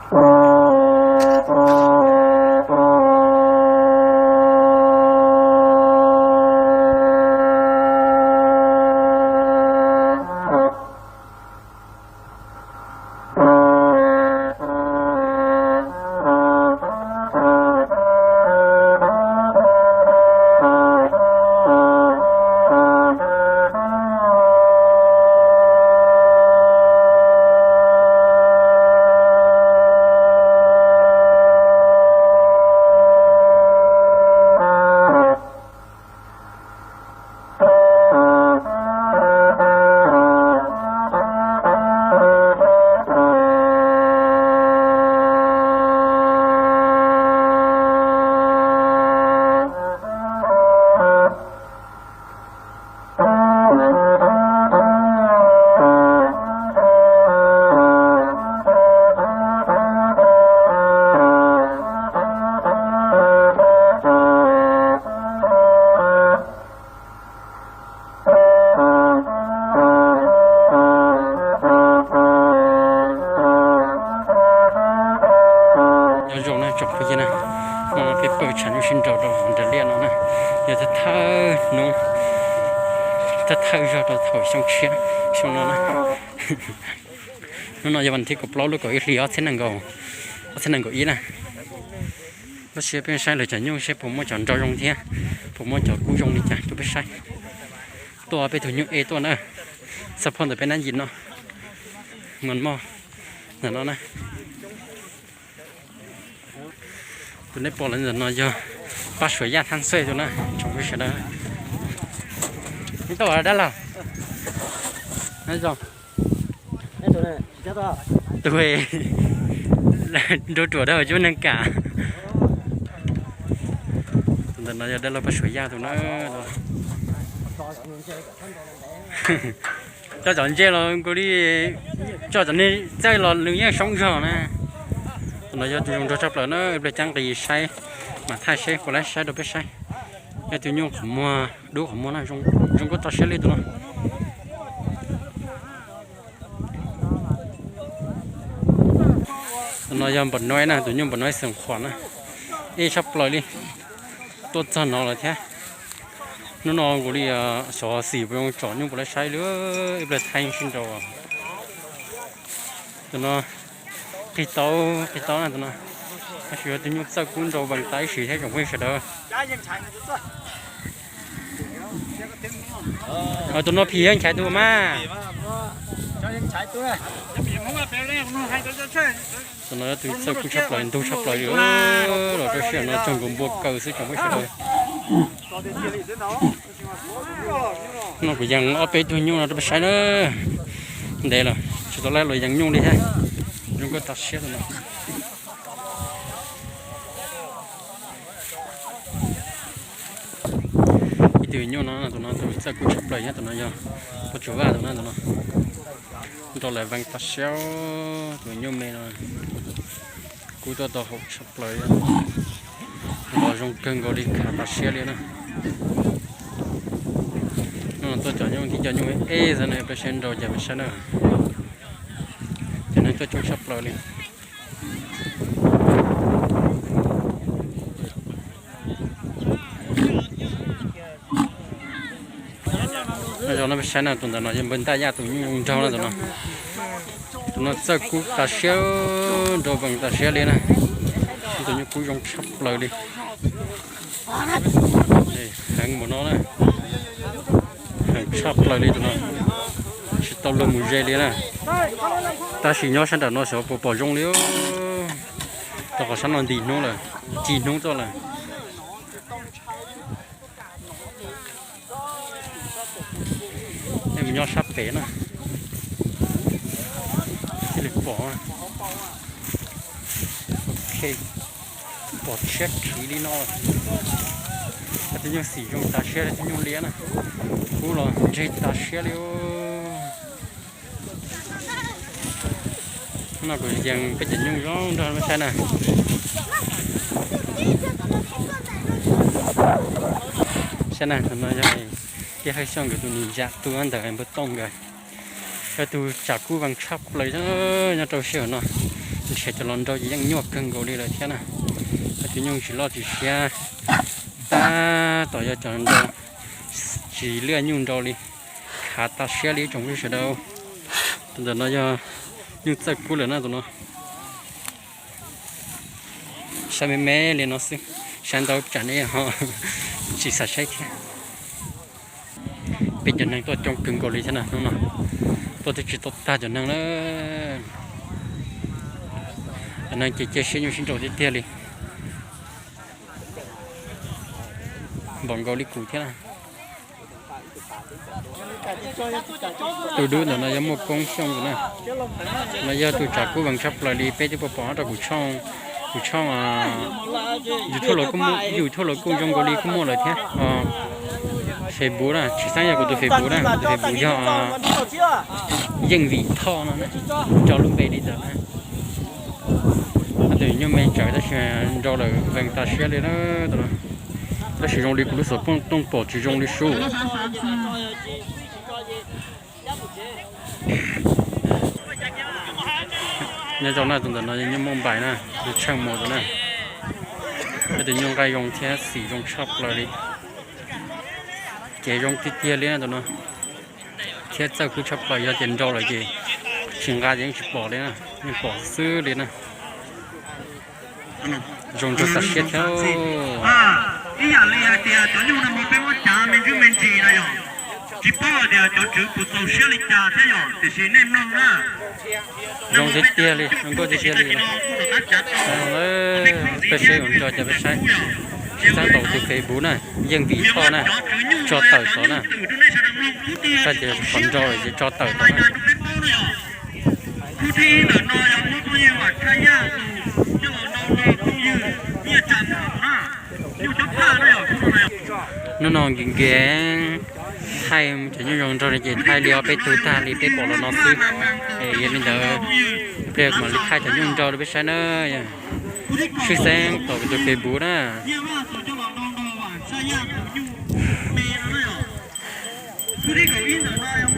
Nyob zoo na tsoom phooj ywg na, no peb pawg tshav nyuj sib nraus rau hauv nram liaj no na, yog thawj thawj hnub, thawj thawj zog rau thaum xyoo tshiab, xyoo no na. Hnub no yog vas thib kaum plaub lub kaum ib hlis ob txhiab nees nkaum, ob txhiab nees nkaum ib na. Tab sis peb saib lawv cov nyuj seb puas muaj cov nraus zoo thiab, puas muaj cov kub zoo li cas rau peb saib. Tuaj peb tug nyuj e tuaj na, xab phoj ntawm peb nab yim no, mas moj ntawm no na. Tus nej pom lawv ntawm no yog Paj Suav Yaj Thaj Xwj tus na, tsoom phooj ywg sawv daws. Neb tuaj ua dab laug? Tus nraug ruam dab cub neeg kam. Tus ntawm no yog dab laug Paj Suav Yaj tus na. Coj cov ntses los nkaus li, coj cov niag txawj los nws yeej soob zog na. Tus no yog tus zoo nraug tshaj plaws na, ib pliag ceeb nqis saib, mam thaij seb puas laib saib rau peb saib. Yog tus nyuj qhov muag, dub qhov muag na, zoo nkauj tso siab li tus no. Tus no yog npam nuav na, tus nyuj npam nuav xeem qhuam na, ib tshaj plaws li, tuaj txog no lawm thiab. Hnub no kuv li xyov xim puas zoo tsom nyuj puas laib saib li, ib pliag thaij sib nraus. Tus no qig taub, qig taub na tus no, tab sis yog tus nyuj txawj kub nrau vees tas ib sim thiab tsoom phooj ywg sawv daws. Tus no phim yog nchaiv tus mas. Tus no yog tus txawj kub tshaj plaws, ntug tshaj plaws li, los rau sij hawm no tsaug nkaus npua kaws xwb tsoom phooj ywg sawv daws. No kuv yees ob peb tug nyuj no rau peb saib na. Ntev lawm tsis tau laib los yees nyuj li thiab. Zoo nkauj tas siab tus no. Ib tug nyuj no, tus no tus txawj kub tshaj plaws nyob, tus no yog poj tsuas vaj tus no, tus no nrau lawv vees tas siab. Tus nyuj me no kub tuaj tau haum tshaj plaws, los zoo kawg nkaus li, khav tas siab li na. No tuaj cov nyuj tib cov nyuj eb xwb na, peb saib nrau ces peb saib na. Cov neeg tuaj coob tshaj plaws li. Nyob zoo no peb saib na, tus ntawm no yog npawg Ntaj Yaj tus nyuj nraug na tus no. Tus no txawj kub tas siab, nrau vees tas siab li na. Tus nyuj kub zoo tshaj plaws li. Heev mus no na. Heev tshaj plaws li tus no. Tsis tau luag mus ze li na. Tab sis nyob sab nram no xyov puas pom zoo li. Rau qhov sab no nti hnub lawm, ci hnub tuaj lawm. Mus nyob sab pem na, thiaj li pom. Ok, pom tshiab khiv li no. Tus nyuj xim zoo tas siab li, tus nyuj liab na, kub los ntseg tas siab li. No kuv yees peb cov nyuj zoo nrog peb saib na. Saib na, tus no yog Tiaj Hawj Xyooj nkawd tus niam zam tu ntawm npawg Tooj nkawd. Yog tus tsam kub vees tshaj plaws nyob rau sij hawm no. Nrhiav cov los nrau ces yeej nyuaj kawg nkaus li lawm thiab na. Cov nyuj tsis loj tsis siab, tab tom yog cov nrau tsis liaj nyuj nrau li, khav tas siab li tsoom phooj ywg sawv daws. Tus ntawm no yog nyuj txawj kub lawm na tus no. Saib me me li no xwb, saib ntau tsam nej ho tsis xav saib thiab. Peb cov neeg tuaj coob kawg nkaus li thiab na hnub no, tuaj twb tsis tau tag cov neeg na. Cov neeg ces cia siab nyuj sib nrau tiag tiag li, npaum nkaus li kuv thiab na. Tus dub ntawm no yog Muaj Koob Xyooj na. No yog tus tsav kub vees tshaj plaws li peb twb pom rau kuv tshooj, kuv tshooj YouTube los kuj, YouTube los kuj zoo nkaus li kuj muaj lawm thiab. Facebook na, tsis xav yog kuv tus Facebook na, kuv tus Facebook yog Yeej Vim Thoj no na, tso lub npe li ntawd na. Tus nyuj me tsawv tab sis nrau lawm vees tas siab li na. Tab sis zoo li kuv lub xov tooj pom tsis zoo li sub. Nyob zoo na, tus ntawm no yog nyuj Mooj Npais na, yog Tsheej Muas tus na. Peb tus nyuj nqaij zoo thiab xim zoo tshaj plaws li, ces zoo tiag tiag li na tus no. Thiab txawj kub tshaj plaws, yog tias nrau lawm ces tsis nqa ces yeej tsis pom li na, yeej pom xwb li na. Zoo nraug tas siab thiab. Ib yam li hais tias cov nyuj no mas peb muab cav me ntsis me ntsis no yog tsis paub hais tias cov tswv puas txaus siab li cas thiab yog, tiam sis nej mloog na. Zoo tiag tiag li, zoo nkauj tiag tiag li. Peb saib, ua nrog cov peb saib, tsis txeeb tau tus Facebook na, Yeej Vim Thoj na, tso tawm tod na. Saib tias qhov nrau lawm ces tso tawm tod na. Hnub no nkees nkees thaij cov nyuj zoo nraug no ces thaij li ob peb tug tag li peb pom los no xwb. Es yog li ntawd, ib pliag kuv mam li thaij cov nyuj nraug rau peb saib na. Tshwj xeeb tau kuv tus Facebook na.